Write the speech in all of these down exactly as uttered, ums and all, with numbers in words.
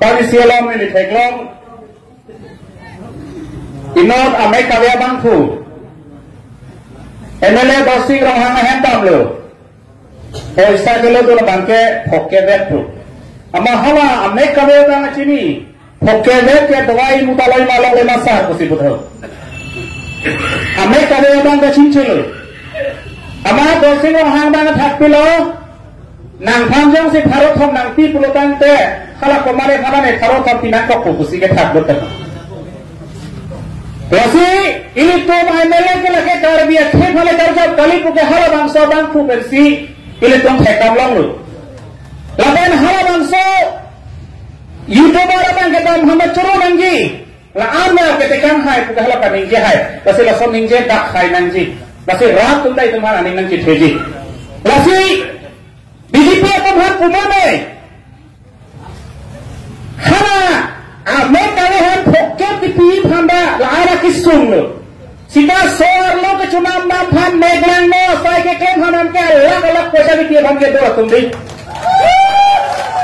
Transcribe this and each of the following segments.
Pangisi along neli theklong. Inut amek kave abangphu M L A Dorsing Ronghang ahem damlo. Poisa kelo dun abangke phokkevet pu. Amat hala amek kave abang chini. Phokkevet ke dawai muta loi ma longle ma sar pusi puthot. Amek kave abang kachinchilo. Amat Dorsing Ronghang abang thakpilo. Nangphan jongsi pharo thom nangpi pulo tangte, hala komatne phan ne pharo thom pinangkok pu pusi kethak dot tang. Lasi, ilitum M L A ke lake Karbi akhei aphan le karjap kali puke halabangso abangphu pensi, ilitum thekdam longlo. Lapen halabangso YouTuber abang kedam hama choro nangji. La-an na ketekang hai puke hala paningje hai. Lasi lason ningje dak hai nangji. Lasi rat atum ta itum aphan aning nangchitheji. Lasi B J P atum aphan pu mane. Hala amek kave aphan phokket kipi aphan ta la-an akesung lo. Sita so-arlo kechonam dam aphan meglangno asai keklem aphan ke alak alak poisa kipi aphan kedo atum dei.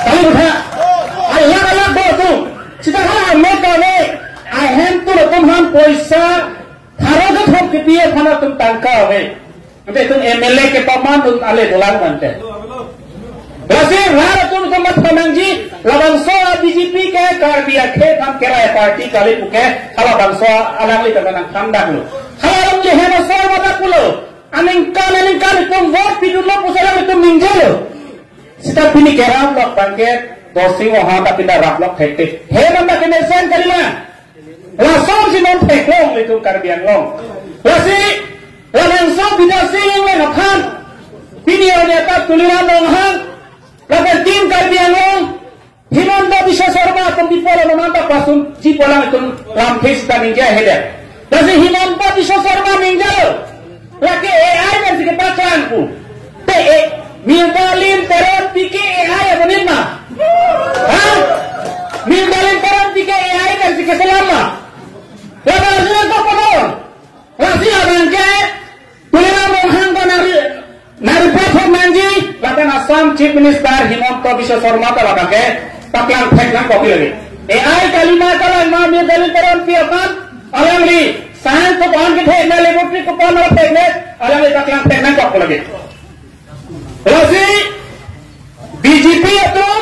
Kali butha. Alak alak do atum. Sita hala amek kave ahem atum atum aphan poisa pharo kethom kipi aphan atum tangka ave. Ante itum M L A kepaman dun ale dolang mante. Lasi rat atum atum mat panangji, labangso a B J P ke Karbi akhei aphan kerai party kali puke, halabangso alangli kata nangthandaklo. Hala alangli hem asor mata pulo. Aningkan aningkan itum vote pidunlo pusi alanglitum ningjelo. Sita pini kerap lok abangke Dorsing Ronghang ta pini rap lok thekte. He nang ta kemesen kalima. Lasonsi non theklong ilitum Karbi Anglong. Lasi, labangso Bidya Sing Engleng aphan. Pini arni atat Tuliram Ronghang. Lapen Team Karbi Anglong. Himanta Biswa Sarma atum di polo mamanta pasun ji polang itum lamthe sita ningje hedet. Lasi Himanta Biswa Sarma ningjelo. Lake A I pensi kepaklang pu. Te, eh, Mirgalin Teronpi ke A I abonit ma? Ha? Mirgalin Teronpi ke A I pensi keselam ma? Lama arjuna to kotor. Lasi abangke Tuliram Ronghang ta nari, nari pathok nangji, lapen Assam Chief Minister Himanta Biswa Sarma ta labangke paklang thek nangkok lagi. A I kalima kalang ma Mirgalin Teronpi aphan, alangli sang kopon kethek ne, laboratory kopon kethek ne, alangli paklang thek nangkok lagi. Lasi B J P atum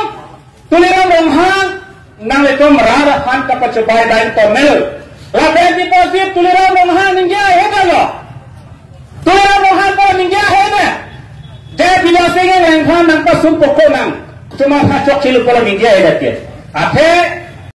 Tuliram Ronghang nanglitum rat aphan kapachobai dai tomel. Lapen di posi Tuliram Ronghang ningje ahedet lo. Tuliram Ronghang pura ningje ahedet. Je Bidya Sing Engleng aphan nangpasung poko nang. Cuma ha chokche lo pura ningje ahedet ke. Athe